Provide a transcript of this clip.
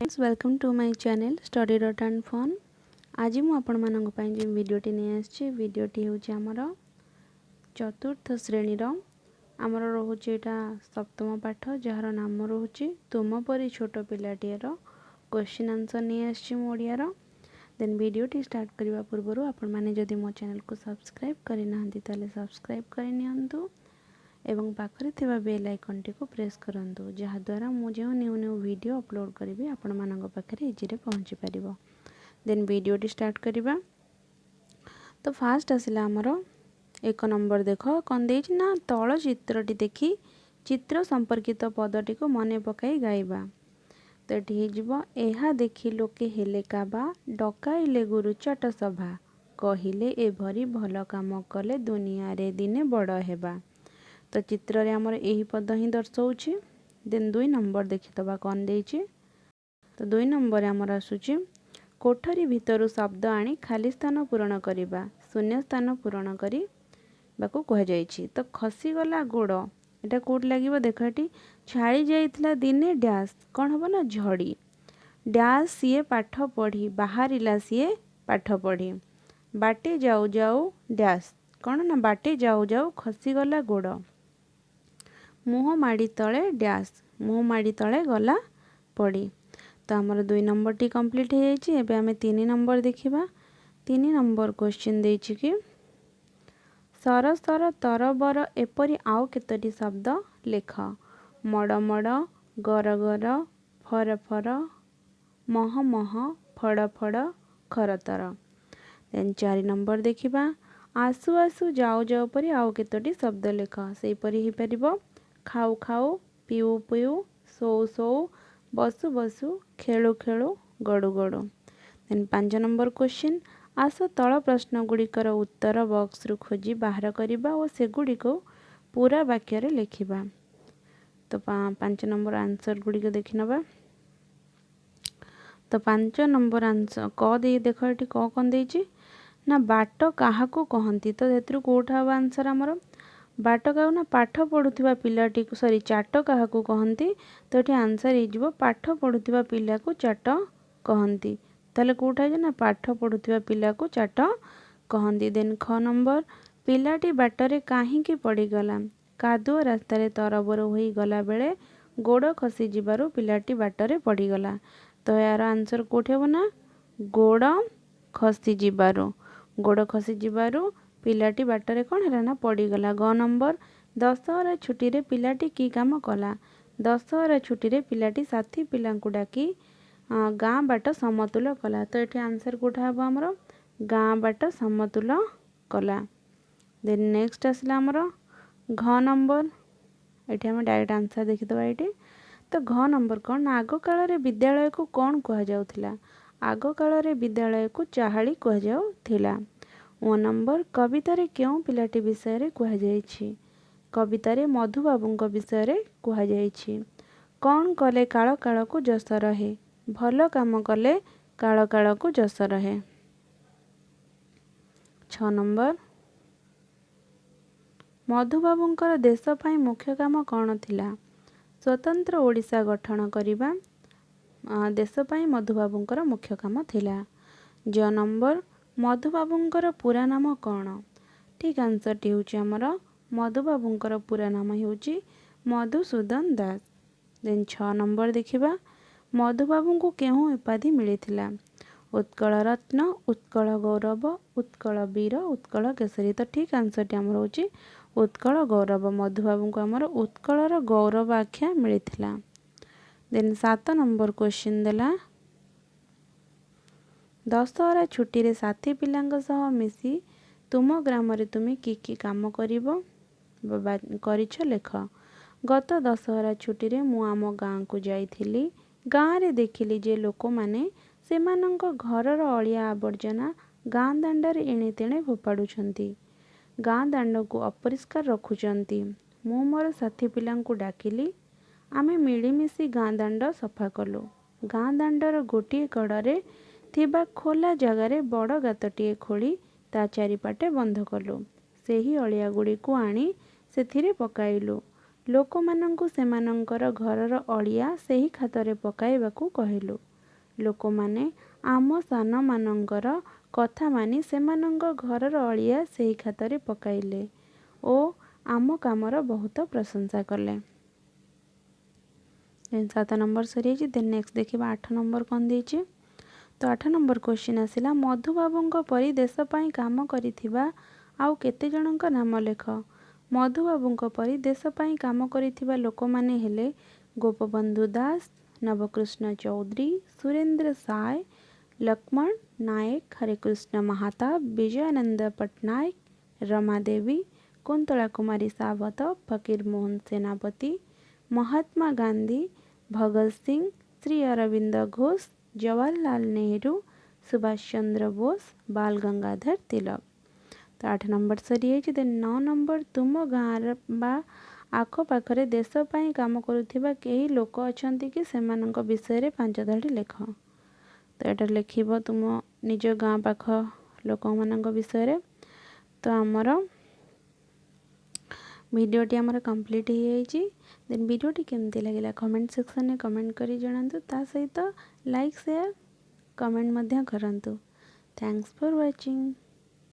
Friends, welcome to my channel Study Dot and Fun. ଆଜି ମୁଁ ଆପଣମାନଙ୍କ ପାଇଁ ଯେଉଁ ଭିଡ଼ିଓଟି ନେଇ ଆସିଛି, ଭିଡ଼ିଓଟି ହେଉଛି ଆମର ଚତୁର୍ଥ ଶ୍ରେଣୀର। ଆମର ରହୁଛି ଏଇଟା ସପ୍ତମ ପାଠ, ଯାହାର ନାମ ରହୁଛି ତୁମ ପରି ଛୋଟ ପିଲାଟିଏର କ୍ୱେଶ୍ଚିନ୍ ଆନ୍ସର୍ ନେଇ ଆସିଛି ମୁଁ ଓଡ଼ିଆର। ଦେନ୍ ଭିଡ଼ିଓଟି ଷ୍ଟାର୍ଟ କରିବା ପୂର୍ବରୁ ଆପଣମାନେ ଯଦି ମୋ ଚ୍ୟାନେଲକୁ ସବସ୍କ୍ରାଇବ୍ କରିନାହାନ୍ତି, ତାହେଲେ ସବସ୍କ୍ରାଇବ୍ କରିନିଅନ୍ତୁ ଏବଂ ପାଖରେ ଥିବା ବେଲ୍ ଆଇକନ୍ଟିକୁ ପ୍ରେସ୍ କରନ୍ତୁ, ଯାହାଦ୍ୱାରା ମୁଁ ଯେଉଁ ନ୍ୟୁ ନ୍ୟୁ ଭିଡ଼ିଓ ଅପଲୋଡ଼ କରିବି, ଆପଣମାନଙ୍କ ପାଖରେ ଇଜିରେ ପହଞ୍ଚି ପାରିବ। ଦେନ୍ ଭିଡ଼ିଓଟି ଷ୍ଟାର୍ଟ କରିବା। ତ ଫାଷ୍ଟ ଆସିଲା ଆମର 1 ନମ୍ବର। ଦେଖ କ'ଣ ଦେଇଛି ନା, ତଳ ଚିତ୍ରଟି ଦେଖି ଚିତ୍ର ସମ୍ପର୍କିତ ପଦଟିକୁ ମନେ ପକାଇ ଗାଇବା। ତ ଏଠି ହେଇଯିବ, ଏହା ଦେଖି ଲୋକେ ହେଲେ କାବା, ଡକାଇଲେ ଗୁରୁ ଚଟ ସଭା, କହିଲେ ଏଭରି ଭଲ କାମ କଲେ ଦୁନିଆରେ ଦିନେ ବଡ଼ ହେବା। ତ ଚିତ୍ରରେ ଆମର ଏହି ପଦ ହିଁ ଦର୍ଶାଉଛି। ଦେନ୍ 2 ନମ୍ବର ଦେଖିଦେବା କ'ଣ ଦେଇଛି। ତ 2 ନମ୍ବରରେ ଆମର ଆସୁଛି, କୋଠରୀ ଭିତରୁ ଶବ୍ଦ ଆଣି ଖାଲି ସ୍ଥାନ ପୂରଣ କରିବା। ଶୂନ୍ୟ ସ୍ଥାନ ପୂରଣ କରିବାକୁ କୁହାଯାଇଛି। ତ ଖସିଗଲା ଗୋଡ଼, ଏଇଟା କେଉଁଠି ଲାଗିବ? ଦେଖ ଏଠି, ଛାଡ଼ି ଯାଇଥିଲା ଦିନେ ଡ୍ୟାସ୍, କ'ଣ ହେବ ନା ଝଡ଼ି। ଡ୍ୟାସ୍ ସିଏ ପାଠ ପଢ଼ି, ବାହାରିଲା ସିଏ ପାଠ ପଢ଼ି। ବାଟେ ଯାଉ ଯାଉ ଡ୍ୟାସ୍, କ'ଣ ନା ବାଟେ ଯାଉ ଯାଉ ଖସିଗଲା ଗୋଡ଼। ମୁହଁ ମାଡ଼ି ତଳେ ଡ୍ୟାସ୍, ମୁହଁ ମାଡ଼ି ତଳେ ଗଲା ପଡ଼ି। ତ ଆମର 2 ନମ୍ବରଟି କମ୍ପ୍ଲିଟ୍ ହେଇଯାଇଛି। ଏବେ ଆମେ 3 ନମ୍ବର ଦେଖିବା। 3 ନମ୍ବର କ୍ୱେଶ୍ଚିନ୍ ଦେଇଛି କି, ସର ସର, ତରବର ଏପରି ଆଉ କେତୋଟି ଶବ୍ଦ ଲେଖ। ମଡ଼ ମଡ଼, ଗର ଗର, ଫର ଫର, ମହ ମହ, ଫଡ଼ ଫଡ଼, ଖରତର। ଦେନ୍ 4 ନମ୍ବର ଦେଖିବା। ଆସୁ ଆସୁ, ଯାଉ ଯାଉ ପରି ଆଉ କେତୋଟି ଶବ୍ଦ ଲେଖ। ସେହିପରି ହେଇପାରିବ, ଖାଉ ଖାଉ, ପିଉ ପିଉ, ଶୋଉ ଶୋଉ, ବସୁ ବସୁ, ଖେଳୁ ଖେଳୁ, ଗଡ଼ୁ ଗଡ଼ୁ। ଦେନ୍ 5 ନମ୍ବର କ୍ୱେଶ୍ଚିନ୍, ଆସ ତଳ ପ୍ରଶ୍ନ ଗୁଡ଼ିକର ଉତ୍ତର ବକ୍ସରୁ ଖୋଜି ବାହାର କରିବା ଓ ସେଗୁଡ଼ିକୁ ପୁରା ବାକ୍ୟରେ ଲେଖିବା। ତ 5 ନମ୍ବର ଆନ୍ସର୍ ଗୁଡ଼ିକ ଦେଖିନେବା। ତ 5 ନମ୍ବର ଆନ୍ସର୍ କ ଦେଇ ଦେଖ ଏଠି କ କ'ଣ ଦେଇଛି ନା, ବାଟ କାହାକୁ କହନ୍ତି? ତ ସେଥିରୁ କେଉଁଟା ହେବ ଆନ୍ସର୍ ଆମର? ବାଟ କାହାକୁ ନା ପାଠ ପଢ଼ୁଥିବା ପିଲାଟିକୁ, ସରି, ଚାଟ କାହାକୁ କହନ୍ତି? ତ ଏଠି ଆନ୍ସର୍ ହେଇଯିବ, ପାଠ ପଢ଼ୁଥିବା ପିଲାକୁ ଚାଟ କହନ୍ତି। ତାହେଲେ କେଉଁଟା ହେଇଯିବ ନା ପାଠ ପଢ଼ୁଥିବା ପିଲାକୁ ଚାଟ କହନ୍ତି। ଦେନ୍ ଖ ନମ୍ବର, ପିଲାଟି ବାଟରେ କାହିଁକି ପଡ଼ିଗଲା? କାଦୁଅ ରାସ୍ତାରେ ତରବର ହୋଇ ଗଲାବେଳେ ଗୋଡ଼ ଖସିଯିବାରୁ ପିଲାଟି ବାଟରେ ପଡ଼ିଗଲା। ତ ଏହାର ଆନ୍ସର୍ କେଉଁଠି ହେବ ନା ଗୋଡ଼ ଖସିଯିବାରୁ, ଗୋଡ଼ ଖସିଯିବାରୁ ପିଲାଟି ବାଟରେ କ'ଣ ହେଲା ନା ପଡ଼ିଗଲା। ଗ ନମ୍ବର, ଦଶହରା ଛୁଟିରେ ପିଲାଟି କି କାମ କଲା? ଦଶହରା ଛୁଟିରେ ପିଲାଟି ସାଥୀ ପିଲାଙ୍କୁ ଡାକି ଗାଁ ବାଟ ସମତୁଲ କଲା। ତ ଏଠି ଆନ୍ସର୍ କେଉଁଟା ହେବ ଆମର? ଗାଁ ବାଟ ସମତୁଲ କଲା। ଦେନ୍ ନେକ୍ସଟ ଆସିଲା ଆମର ଘ ନମ୍ବର। ଏଠି ଆମେ ଡାଇରେକ୍ଟ ଆନ୍ସର୍ ଦେଖିଦେବା ଏଇଠି। ତ ଘ ନମ୍ବର କ'ଣ ନା, ଆଗକାଳରେ ବିଦ୍ୟାଳୟକୁ କ'ଣ କୁହାଯାଉଥିଲା? ଆଗକାଳରେ ବିଦ୍ୟାଳୟକୁ ଚାହାଳି କୁହାଯାଉଥିଲା। ଓ ନମ୍ବର, କବିତାରେ କେଉଁ ପିଲାଟି ବିଷୟରେ କୁହାଯାଇଛି? କବିତାରେ ମଧୁବାବୁଙ୍କ ବିଷୟରେ କୁହାଯାଇଛି। କ'ଣ କଲେ କାଳ କାଳକୁ ଯଶ ରହେ? ଭଲ କାମ କଲେ କାଳ କାଳକୁ ଯଶ ରହେ। 6 ନମ୍ବର, ମଧୁବାବୁଙ୍କର ଦେଶ ପାଇଁ ମୁଖ୍ୟ କାମ କ'ଣ ଥିଲା? ସ୍ୱତନ୍ତ୍ର ଓଡ଼ିଶା ଗଠନ କରିବା ଦେଶ ପାଇଁ ମଧୁବାବୁଙ୍କର ମୁଖ୍ୟ କାମ ଥିଲା। ଜ ନମ୍ବର, ମଧୁବାବୁଙ୍କର ପୁରା ନାମ କ'ଣ? ଠିକ୍ ଆନ୍ସର୍ଟି ହେଉଛି ଆମର, ମଧୁବାବୁଙ୍କର ପୁରା ନାମ ହେଉଛି ମଧୁସୂଦନ ଦାସ। ଦେନ୍ 6 ନମ୍ବର ଦେଖିବା। ମଧୁବାବୁଙ୍କୁ କେଉଁ ଉପାଧି ମିଳିଥିଲା? ଉତ୍କଳ ରତ୍ନ, ଉତ୍କଳ ଗୌରବ, ଉତ୍କଳ ବୀର, ଉତ୍କଳ କେଶରୀ। ତ ଠିକ୍ ଆନ୍ସର୍ଟି ଆମର ହେଉଛି ଉତ୍କଳ ଗୌରବ। ମଧୁବାବୁଙ୍କୁ ଆମର ଉତ୍କଳର ଗୌରବ ଆଖ୍ୟା ମିଳିଥିଲା। ଦେନ୍ 7 ନମ୍ବର କ୍ୱେଶ୍ଚିନ୍ ଦେଲା, ଦଶହରା ଛୁଟିରେ ସାଥୀ ପିଲାଙ୍କ ସହ ମିଶି ତୁମ ଗ୍ରାମରେ ତୁମେ କି କି କାମ କରିବ ବା କରିଛ ଲେଖ। ଗତ ଦଶହରା ଛୁଟିରେ ମୁଁ ଆମ ଗାଁକୁ ଯାଇଥିଲି। ଗାଁରେ ଦେଖିଲି ଯେ ଲୋକମାନେ ସେମାନଙ୍କ ଘରର ଅଳିଆ ଆବର୍ଜନା ଗାଁ ଦାଣ୍ଡରେ ଏଣେ ତେଣେ ଫୋପାଡ଼ୁଛନ୍ତି, ଗାଁ ଦାଣ୍ଡକୁ ଅପରିଷ୍କାର ରଖୁଛନ୍ତି। ମୁଁ ମୋର ସାଥୀ ପିଲାଙ୍କୁ ଡାକିଲି। ଆମେ ମିଳିମିଶି ଗାଁ ଦାଣ୍ଡ ସଫା କଲୁ। ଗାଁ ଦାଣ୍ଡର ଗୋଟିଏ କଡ଼ରେ ଥିବା ଖୋଲା ଜାଗାରେ ବଡ଼ ଗାତଟିଏ ଖୋଳି ତା ଚାରିପଟେ ବନ୍ଧ କଲୁ। ସେହି ଅଳିଆ ଗୁଡ଼ିକୁ ଆଣି ସେଥିରେ ପକାଇଲୁ। ଲୋକମାନଙ୍କୁ ସେମାନଙ୍କର ଘରର ଅଳିଆ ସେହି ଖାତରେ ପକାଇବାକୁ କହିଲୁ। ଲୋକମାନେ ଆମ ସାନମାନଙ୍କର କଥା ମାନି ସେମାନଙ୍କ ଘରର ଅଳିଆ ସେହି ଖାତରେ ପକାଇଲେ ଓ ଆମ କାମର ବହୁତ ପ୍ରଶଂସା କଲେ। ଦେନ୍ 7 ନମ୍ବର ସରିଯାଇଛି। ଦେନ୍ ନେକ୍ସଟ ଦେଖିବା 8 ନମ୍ବର କ'ଣ ଦେଇଛି। ତ 8 ନମ୍ବର କ୍ୱେଶ୍ଚିନ୍ ଆସିଲା, ମଧୁବାବୁଙ୍କ ପରି ଦେଶ ପାଇଁ କାମ କରିଥିବା ଆଉ କେତେ ଜଣଙ୍କ ନାମ ଲେଖ। ମଧୁବାବୁଙ୍କ ପରି ଦେଶ ପାଇଁ କାମ କରିଥିବା ଲୋକମାନେ ହେଲେ ଗୋପବନ୍ଧୁ ଦାସ, ନବକୃଷ୍ଣ ଚୌଧୁରୀ, ସୁରେନ୍ଦ୍ର ସାଏ, ଲକ୍ଷ୍ମଣ ନାୟକ, ହରେକୃଷ୍ଣ ମାହାତାବ, ବିଜୟାନନ୍ଦ ପଟ୍ଟନାୟକ, ରମାଦେବୀ, କୁନ୍ତଳା କୁମାରୀ ସାବତ, ଫକୀର ମୋହନ ସେନାପତି, ମହାତ୍ମା ଗାନ୍ଧୀ, ଭଗତ ସିଂ, ଶ୍ରୀ ଅରବିନ୍ଦ ଘୋଷ, ଜବାହରଲାଲ ନେହେରୁ, ସୁଭାଷ ଚନ୍ଦ୍ର ବୋଷ, ବାଲ ଗଙ୍ଗାଧର ତିଲକ। ତ 8 ନମ୍ବର ସରିଯାଇଛି। ଦେନ୍ 9 ନମ୍ବର, ତୁମ ଗାଁର ବା ଆଖପାଖରେ ଦେଶ ପାଇଁ କାମ କରୁଥିବା କେହି ଲୋକ ଅଛନ୍ତି କି? ସେମାନଙ୍କ ବିଷୟରେ 5 ଧାଡ଼ି ଲେଖ। ତ ଏଇଟା ଲେଖିବ ତୁମ ନିଜ ଗାଁ ପାଖ ଲୋକମାନଙ୍କ ବିଷୟରେ। ତ ଆମର ଭିଡ଼ିଓଟି ଆମର କମ୍ପ୍ଲିଟ୍ ହେଇଯାଇଛି। ଦେନ୍ ଭିଡ଼ିଓଟି କେମିତି ଲାଗିଲା କମେଣ୍ଟ ସେକ୍ସନରେ କମେଣ୍ଟ କରି ଜଣାନ୍ତୁ। ତା ସହିତ ଲାଇକ୍, ସେୟାର, କମେଣ୍ଟ ମଧ୍ୟ କରନ୍ତୁ। Thanks for watching.